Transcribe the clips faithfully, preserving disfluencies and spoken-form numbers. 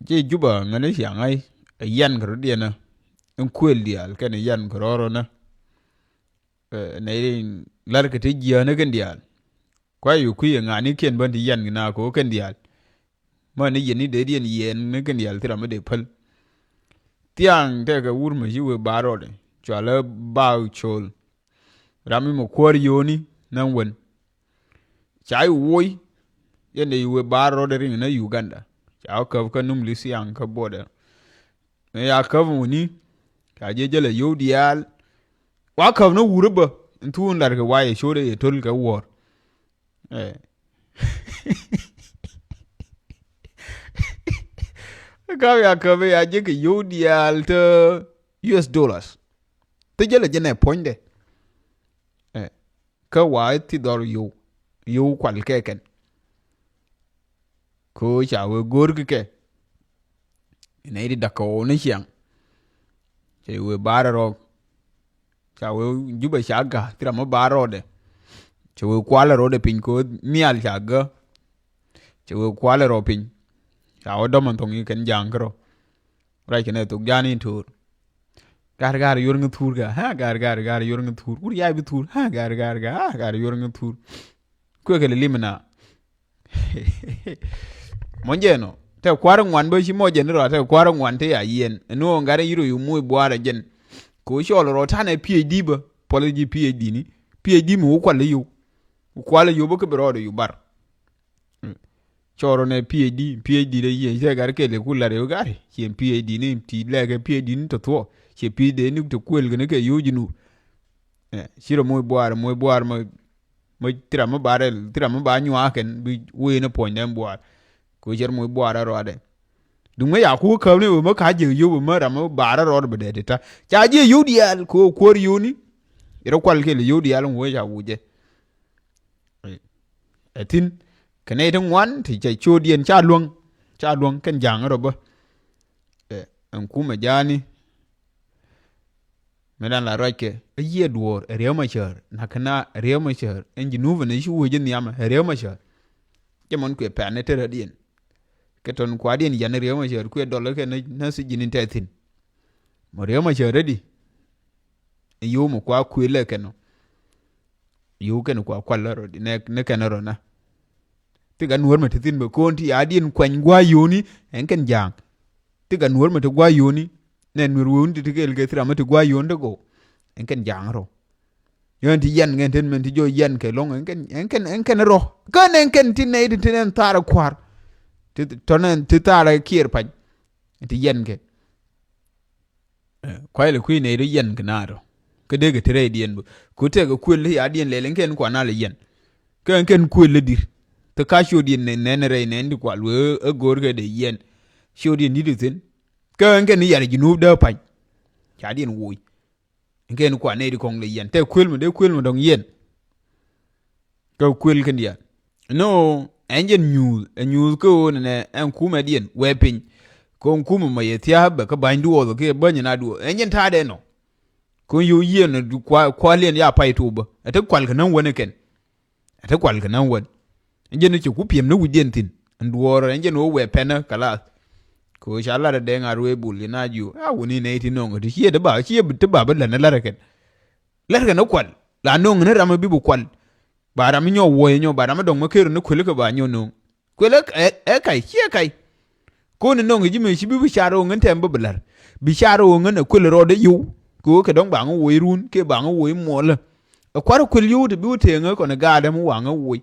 Ci Juba ŋäni ciaŋ ai, ɛ yan kɛ rɔ̱diɛn ɛ. Ɛn kuël diaal kɛn ɛ yan kɛ rɔ̱rɔ̱ nä. Ɛ, nɛ rin lar kɛ ti jiääni kɛn diaal. Kua yu kui̱ ɛ ŋa̱ni kiɛn bän ti yan kɛ na kɛ wä kɛn diaal. Mä ni yɛn ni dee diɛn yɛn ni kɛn diaal thil ram mi dee päl. Thiaŋ tɛkɛ wur mi ci wee bar rɔɔdɛ. Cualä bak col. Ram mi mɔ kuäär yoni nä wen. Ca yi woc, yɛn de yi wee bar rɔɔdɛ riŋ nä Uganda. Ca wä käp kä num li thiaŋ kä border. Ni ya käp wuni, ca jiɛ jälɛ yow diaal. Wa käp nä wur bä, in thuun lar kɛ wa yɛ codɛ yɛ töl kɛ wuɔr. Ɛ. Käp ya käp ya jiɛ kɛ yow diaal te U S dollars. Te jälɛ jɛ nɛ puɔ̱nydɛ. Ɛ. Kä wa i̱ thi dhɔr yow, yow kual kɛ kɛn. Ko ca wee go̱o̱r ki kɛ. Inɛ iti da̱k kɛ ɣɔw ni ciaŋ. Cɛ wee baarɛ rɔɔk. Ca wee Jubɛ ca ga̱, thi ram mi baarɛ rɔɔdɛ. Cɛ wee kualɛ rɔɔdɛ piny ko mial ca gä. Cɛ wee kualɛ rɔɔk piny. Ca wee dɔmɔ thoŋ i̱ kɛn ja̱a̱ŋ kärɔ. Ruac kɛn ɛ thok ja̱a̱n in to̱o̱r. Ga̱r ga̱r yor ŋä thuur ka, ha, ga̱r ga̱r ga̱r yor ŋä thuur. Wur yay bi thuur, ha, ga̱r ga̱r ga̱r, ha, ga̱r yor ŋä thuur. Kuɛ kɛ lɛ lim na. Mɔ jɛ nɔ, tɛ kuar ŋuan bä ci mɔ jɛ ni rɔ, tɛ kuar ŋuan tɛ ya yɛn. Ɛn ɣöö ŋa̱r in yiro yu muc buaar ɛ jɛn. Kɛ wä cɔɔl rɔ tanɛ P H D bä, puɔl ji̱ P H D ni. P H D mi wä kual i̱ yow. Wä kual i̱ yow bä kä bi rɔɔdɛ yu bar. Cɔɔr nɛ P H D, P H D dee yiëë cɛ gat kɛl kɛ ku lat yɛ gat. Ciɛ P H D ni ti lɛkɛ P H D ni tɔ thuɔ. Ciɛ P H D ni tɔ kuël kɛn kɛ yo̱o̱ ji̱ nu. Ɛ, ci rɔ moc buaar, moc buaar mɔ, mɔ thira mɔ ba rɛl, thira mɔ ba nyuaak kɛn bi wee ni puɔ̱ny dɛn buaar. Kɛ cɛr moc buaar a rɔadɛ. Duŋ mɛ ya ku käp ni wee mɛ ka jiɛ yo̱o̱ mɛ ram mɛ ba rɛ rɔɔd bɛ dee ti ta. Ca jiɛ yo̱o̱ diaal kɛ kuäär yo̱o̱ ni. Irɔ kual kɛl yo̱o̱ diaal ŋuɔ ca wucɛ. Ɛ thi̱n kɛ nɛy ti ŋuan ti cɛ cot yɛn ca luäŋ, ca luäŋ kɛn ja̱a̱ŋ rɔ bä. Ɛ, ɛn kumɛ ja̱a̱ni. Mɛ dan la ruackɛ ɛ yiëë duɔ̱ɔ̱r ɛ Riek Machar, nak kɛ na ɛ Riek Machar ɛn ji̱ nupɛ ni ci wee ji̱ nhiamɛ ɛ Riek Machar. Jɛ mɔn kuɛ pɛn ni te rɛdiɛn. Kɛ tɔn kuaadiɛn yɛn ɛ Riek Machar kuɛ dɔl kɛ ni na si ji̱n in tɛ thi̱n. Mɔ Riek Machar rɛdi. Ɛ yo̱o̱ mɔ kua kuël lɛ kɛn ɔ. Yo̱o̱ kɛn kua kual lä rɔ di nɛ, nɛ kɛn rɔ na. Thika nuɔ̱ɔ̱r mɛ ti thi̱n bɛ ko̱o̱n ti a diɛn kuany gua̱a̱ yo̱o̱ni ɛn kɛn ja̱a̱ŋ. Thika nuɔ̱ɔ̱r mɛ ti gua̱a̱ yo̱o̱ni nɛ nuɔ̱ɔ̱r wee wun ti ti kɛɛl kɛ thira mɛ ti gua̱a̱ yo̱o̱ni ti go̱o̱ ɛn kɛn ja̱a̱ŋ rɔ. Yɔ̱ɔ̱n ti yɛn kɛn tin mɛn ti jɔɔ yɛn kɛ lɔ̱ŋ ɛn kɛn, ɛn kɛn, ɛn kɛn rɔ. Kän ɛn kɛn ti nɛy ti tin ɛn thaar kua̱r. Ti tɔ̱nɛ ti thaar kiɛɛr pa̱ny. Ti yɛn kɛ. Ɛ, kuay lɛ kui̱ nɛy rɔ yɛn kɛ naar rɔ. Kä dee kɛ ti rɛydiɛn bä. Ku tɛk kɛ kuël ya diɛn lɛl ɛn kɛn kuan a lɛ yɛn. Kä ɛn kɛn kuël lɛ di̱r. Te ka ciötdiɛn nɛn, nɛn rɛy nɛn ti kual wee ɛ go̱o̱r kɛ dee yɛn. Ciötdiɛn di̱t thi̱n. Kä ɛn kɛn yar ji̱ nuup dee pa̱ny. Ca diɛn woc. Ɛn kɛn kuan nɛy ti kɔŋ lɛ yɛn. Tɛ kuël mi dee kuël mi dɔ̱ŋ yɛn. Kä kuël kɛn diaal. No, ɛn jɛn nyuuth, ɛ nyuuth kä ɣöö nɛnɛ ɛn kumɛ diɛn wee piny. Kɔn kumɛ mɔ yɛ thia̱a̱ bɛ kä ba̱ny duɔɔth kɛ bäny na duɔɔth. Ɛn jɛn ta̱a̱dɛ nɔ. Kɔn yo̱o̱ yieen kua, kualiɛn ya pay tuɔp bä. Ɛ te kual kɛ näŋ wän ɛ kɛn. Ɛ te kual kɛ näŋ wän. Ɛn jɛn ni ci ku piɛm ni wi̱cdiɛn thi̱n. Ɛn duɔɔr ɛn jɛn wä wee pɛnä kɛ lath. Kɛ ɣöö ca lat ɛ dɛŋ a ruëë bul yɛn a jiö. A wuni nɛy ti nɔŋ ɛ ti ciɛ ti ba, ciɛ ti ba bi lät ni lat ɛ kɛn. Lät kɛ ni kual. La nɔŋ ni ram ɛ bi bi kual. Ba ram mi nyɔk wuɔ̱c nyɔk ba ram mi dɔ̱ŋ mi ker ni kuël kɛ ba nyɔk no̱o̱ŋ. Kuël ɛ, ɛ, ɛ kac, ciɛ kac. Ko̱n ni nɔŋ ji̱ mëë ci bi bi car ɣöö ŋän tɛm bi bi la̱r. Bi car ɣöö ŋän ɛ kuël rɔɔdɛ yio̱w. Kɛ ɣöö kɛ dɔ̱ŋ ba ŋä wuɔ̱c run kiɛ ba ŋä wuɔ̱c muɔlä. Ɛ kua̱r kuël yio̱w ti bi wä tëëŋä kɔn ɛ gaatdä mi wa ŋä wuɔ̱c.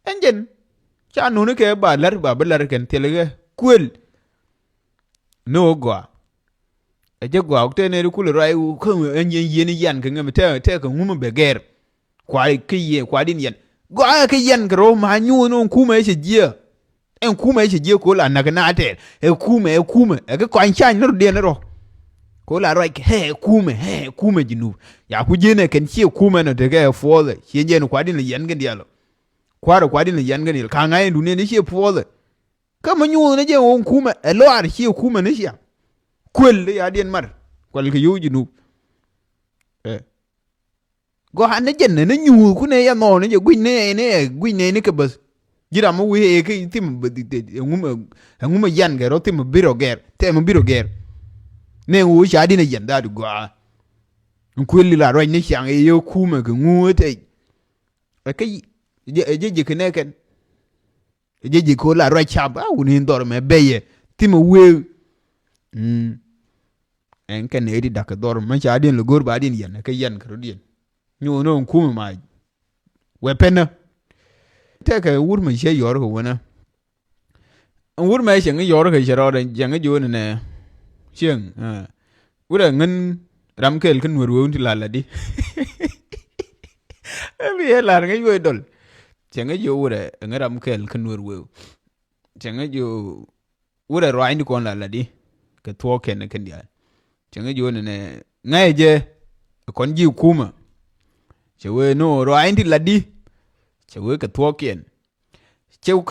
Ɛn jɛn. Ca nuni kɛ ba la̱r ba bi la̱r kɛn thilɛ kɛ kuël. Ni ɣöö gɔaa. Ɛ jɛ gɔaa tɛ nɛy ti kulɛ ruac kä ɛn yɛn yɛn yan kɛ ŋäm tɛ, tɛ kɛ ŋumɛ bɛ gɛr. Kua kɛ yɛn, kua din yɛn. Gɔaa kɛ yɛn kɛ rɔ ma nyuun ɛn kumɛ cɛ jiɛ. Ɛn kumɛ cɛ jiɛ ko̱ la näk na tɛɛr. Ɛ kumɛ, ɛ kumɛ. Ɛ kɛ kɔany cany ni rɔ diɛn rɔ. Ko̱ la ruac kɛ, hɛ, ɛ kumɛ, hɛ, ɛ kumɛ ji̱ nup. Ya ku ji̱n ɛ kɛn ciɛ kumɛ nɔ tekɛ ɛ fuɔthɛ. Ciɛ jɛn kua din lɛ yɛn kɛn dialɔ. Kua̱r ɛ kua din lɛ yɛn kɛn dialɔ. Ka ŋa̱c ɛn dunia ni ciɛ fuɔthɛ. Kä mi nyuuth ni jɛ ɣöö kumɛ ɛ lɔaar ciɛ kumɛ ni cia. Kuël di ya diɛn mar. Kual kɛ yio̱w ji̱ nup. Ɛ. Gɔaa ni jɛn ni nyuuth ku ni ya nhɔɔn ni jɛ gui̱ny ni ni ɛ gui̱ny ni ni kɛ bäth. Ji̱ ram mi wi̱i̱ ëë kä thim, ɛŋu mɛ yɛn kɛ rɔ thim mi bi rɔ gɛr, thɛm mi bi rɔ gɛr. Nɛ ŋu ca di̱n a yɛn dhaat gɔaa. Ɛn kuël la ruac ni ciaŋ ëë yɛ kumɛ kɛ ŋu ëë tɛc. Ɛ kä jɛ jɛ kɛ nɛ kɛn. Ɛ jɛ jɛ kɛ la ruac cap a wuni in dhɔr mɛ bɛyɛ thim mi wëë. Ɛn kɛn ëë di da̱k kɛ dhɔr mɛ ca di̱n lɛ go̱r ba di̱n yɛn kɛ yɛn kɛ rɔ di̱n. Nyo̱o̱n ɔn kumɛ ma wɛ pɛnä. Tɛkɛ wur mɛ ciɛ yɔr kɛ wänä. Wur mɛ cieŋ i̱ yɔr kɛ cɛ rɔɔdɛ cieŋ i̱ jo̱o̱n inɛ. Cieŋ wurɛ ŋän ram kɛɛl kä nuɛr wee wun ti la la di. Ɛn bi yɛ lar ŋäc wee dɔl. Cieŋ i̱ jo̱o̱ wurɛ ŋän ram kɛɛl kä nuɛr wee. Cieŋ i̱ jo̱o̱ wurɛ ruaacni kɔn la la di. Kɛ thuɔɔk kɛn kɛn diaal. Cɛ ŋäc ji̱ ɣöö nɛnɛ ŋa̱cɛ jɛ kɔn ji̱ kumä. Cɛ wee ni ɣöö ruaacni ti latdi. Cɛ wee kɛ thuɔɔkiɛn.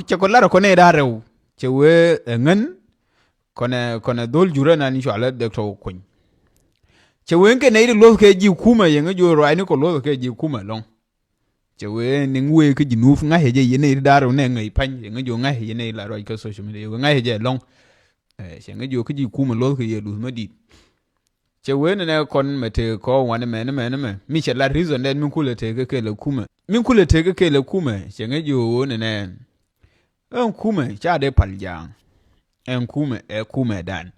Cɛ kɔ lar kɔn ɛ da̱a̱ rɛw. Cɛ wee ɛ ŋän kɔnɛ kɔnɛ dhol jurä nan cualä dek tɔk kuny. Cɛ wee kɛ nɛy ti luɔ̱th kɛ ji̱ kumä yɛ ŋäc ji̱ ɣöö ruaacni kɔ luɔ̱th kɛ ji̱ kumä lɔ̱ŋ. Cɛ wee niŋ wee kä ji̱ nup ŋa̱cɛ jɛ yɛ nɛy ti da̱a̱ rɛw nɛ ŋäc pa̱ny yɛ ŋäc ji̱ ɣöö ŋa̱cɛ jɛ nɛy la ruac kä social media yɛ wee ŋa̱cɛ jɛ lɔ̱ŋ. Cɛ ŋäc ji̱ ɣöö kä ji̱ kumä luɔ̱th kɛ yɛ luth mä di̱i̱t. Cɛ wee nɛnɛ kɔn mɛ tëë kɔ wanɛ mɛn mɛn mɛ mi cɛ lat reason dɛn mi kulɛ tëë kä kɛɛl ɛ kumɛ mi kulɛ tëë kä kɛɛl ɛ kumɛ cɛ ŋäc ji̱ ɣöö nɛnɛ. Ɛn kumɛ ca dee pal ja̱a̱ŋ. Ɛn kumɛ ɛ kumɛ dan.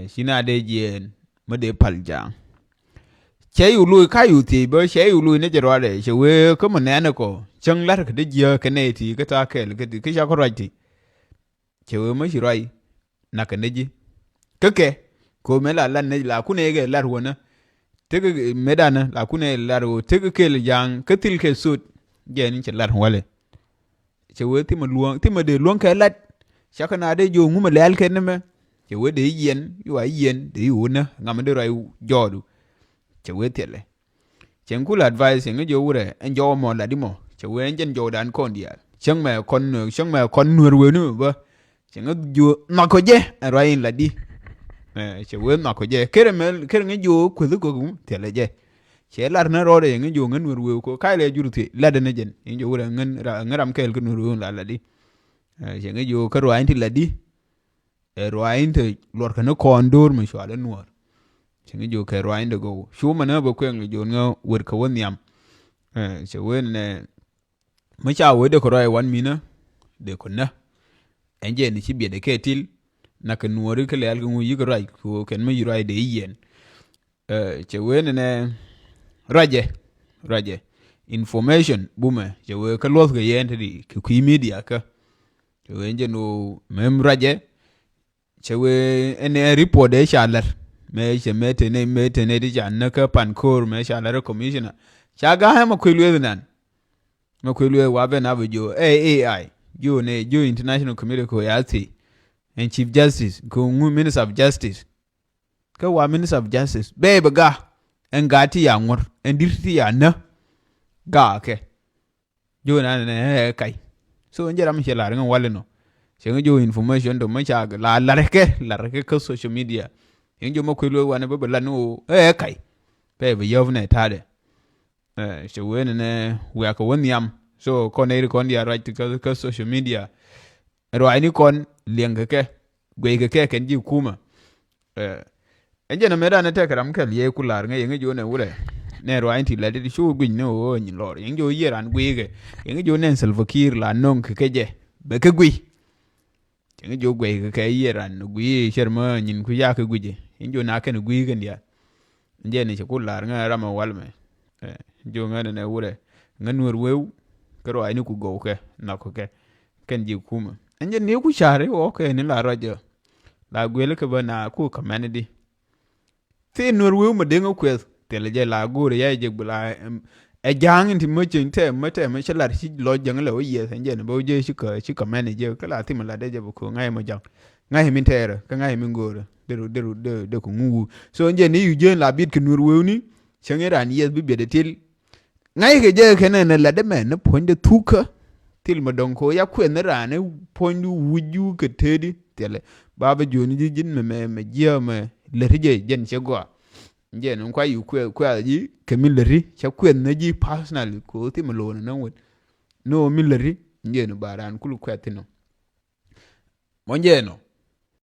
Ci na dee jiɛɛn mi dee pal ja̱a̱ŋ. Cɛ yu lo̱c ka yu thiec bä cɛ yu lo̱c ni jɛ ruadɛ cɛ wee kä mi nɛɛnɛ kɔ cäŋ la̱t kä dee jiääk kɛ nɛy ti kä tha̱a̱ kɛɛl kä ti kä ca kä ruac ti. Cɛ wee mä ci ruac nak kɛ ni ji̱. Kä kɛ kɛ ɣöö mëë la lat ni la kunɛ kɛ lat wänä. Tekɛ mëë danä la kunɛ lat ɣöö tekɛ kɛɛl ja̱a̱ŋ kä thil kɛ thot. Jɛn cɛ lat walɛ. Cɛ wee thimɛ luɔ̱ŋ thimɛ dee luɔ̱ŋ kɛ lat. Cakɛ na dee jiök ŋumɛ lɛ̈ɛ̈l kɛ ni mɛ. Cɛ wee dee yiɛn yua yiɛn dee yi wunä ŋamɛ dee ruac jɔɔdu. Cɛ wee thilɛ. Cɛ ŋ kul advice cɛ ŋä jiök wurɛ ɛn jɔwä mɔ latdi mɔ cɛ wee ɛn jɛn jɔwdan kɔn diaal cäŋ mɛ kɔn nuer cäŋ mɛ kɔn nuer wee ni mɛ bä. Cɛ ŋä jiök nhɔakɔ jɛ ɛn ruac in latdi. Cɛ wee nhɔakɔ jɛ kerɛ mɛ kerɛ ŋä jiök kueth kɔk thilɛ jɛ. Cɛ lar ni rɔɔdɛ yɛ ŋä jiök ŋä nuer wee kɔ kac lɛ jur thiec latdɛ ni jɛn in jiök wurɛ ŋä ram kɛɛl kä nuer wee in la latdi. Cɛ ŋä jiök kä ruac in ti latdi. Ɛ ruaacni te luɔrkä ni kɔn do̱r mi cual i̱ nuɔɔr. Cɛ ŋä jiök kɛ ruaacni te gɔw cu mɛ nä bɛ kuɛŋ lɛ jiɔn ŋä wet kä wä nhiam. Cɛ wen nɛ mi ca wee dee kɛ ruac wan minä dee kɔ nä. Ɛn jɛ ni ci biɛt ɛ kɛ til nak kɛ nuɔɔri kä lɛɛl kɛ ŋu yi̱k ruac ku kɛn mi yi̱ ruac dee yiɛn. Cɛ wee nɛnɛ ruacɛ ruacɛ information bumɛ cɛ wee kä luɔth kɛ yɛn te di kɛ kui̱ media kä. Cɛ wee jɛ nu mem ruacɛ. Cɛ wee ɛn ɛ report ɛ ca lar mɛ cɛ mɛ tene mɛ tene di ca näkä pan ko̱o̱r mɛ ca lar commissioner ca ga̱a̱ ɛmɛ kui̱ lueth nan. Mɛ kui̱ lueth wa ben abɛ jiö ɛ A I jiö nɛ jiö international community ko ya thi. Ɛn chief justice ko ŋu minister of justice. Kä wa minister of justice bɛ bɛ ga ɛn ga ti ya ŋuɔr ɛn dir ti ya nä. Ga kɛ jiö na nɛ ɛ kac. So ɛn jɛ ram cɛ lar ŋä wali nɔ. Cɛ ŋä jiö information to mɛ ca la lar kɛ lar kɛ kä social media. Ɛn jiö mɛ kui̱ lueth wanɛ bɛ bɛ lar ni o ɛ kac. Bɛ bɛ yɔp nɛ ta̱dɛ. Cɛ wen nɛ wiakɛ wä nhiam. So kɔn eri kɔn dia ruac ti kä social media. Ruac ni kɔn liɛŋ kɛ kɛ guey kɛ kɛ kɛn ji̱ kumä. Ɛn jɛn ɛmɛ dan ɛ tɛk ram kɛl yɛ ku lar ŋɛ yɛŋ ji̱ wä nɛ wurɛ. Nɛ ruac ni ti la dit cu guic ni wä nyin lɔr yɛŋ ji̱ wä yiɛ ran guiy kɛ yɛŋ ji̱ wä nɛ Salva Kiir la no̱ŋ kɛ kɛ jɛ bɛ kɛ guiy. Cɛ ŋä jiök guɛc kɛ kɛ yiëë ran gui̱i̱ cär mä nyin ku yak kɛ gui̱cɛ in jiök na kɛn gui̱i̱ kɛn diaal. Jɛ ni cɛ ku la̱r ŋä ram ɛ wal mɛ. Jiök ŋä nɛ wurɛ ŋä nuɔr weu. Kä ruac ni ku gɔw kɛ nhɔk kɛ kɛn ji̱ kumä. Ɛn jɛ ni ku ca̱r i̱ wä kɛ ni la ruac jɛ. La guel kɛ bä na ku kɛ mɛn di. Thil nuɔr weu mɛ deŋ kuɛth thilɛ jɛ la go̱o̱rɛ ya jɛ gula. Ɛ ja̱a̱ŋ in ti mä cieŋ tɛmɛ tɛmɛ cä lar ci lɔc jäŋ lɛ wä yiɛth ɛn jɛn bä wä jɛ ci kɛ ci kɛ mɛn jɛ kä la thimɛ la dee jɛ bä ko̱ ŋa̱c mɛ ja̱ŋ. Ŋa̱c min tɛɛrɛ kä ŋa̱c min go̱o̱rɛ dee ru dee ru dee dee ku ŋuku. So ɛn jɛn ni yu jɛn la bit kɛ nuɔr weu ni cäŋ in raan yiɛth bi biɛt ɛ til. Ŋa̱ckɛ jɛ kɛnɛ nɛ lat ɛmɛ ni puɔ̱nydɛ thukä. Thil mɛ dɔ̱ŋ ko̱ ya kuɛth ni raan ni puɔ̱nydu wucdu kɛ tëëdi thilɛ. Ba bɛ jiöni ji̱ ji̱n mɛ mɛ mɛ jiääk mɛ läti jɛ jɛn cɛ gɔaa. Jɛn in kua yi kuɛ kuɛ yi kɛ mi läti cɛ kuɛ nä ji personally ko thi mi lo̱o̱n nä wet. No mi läti Jɛn ba raan kul kuɛth thin ɔ. Mɔ jɛn ɔ.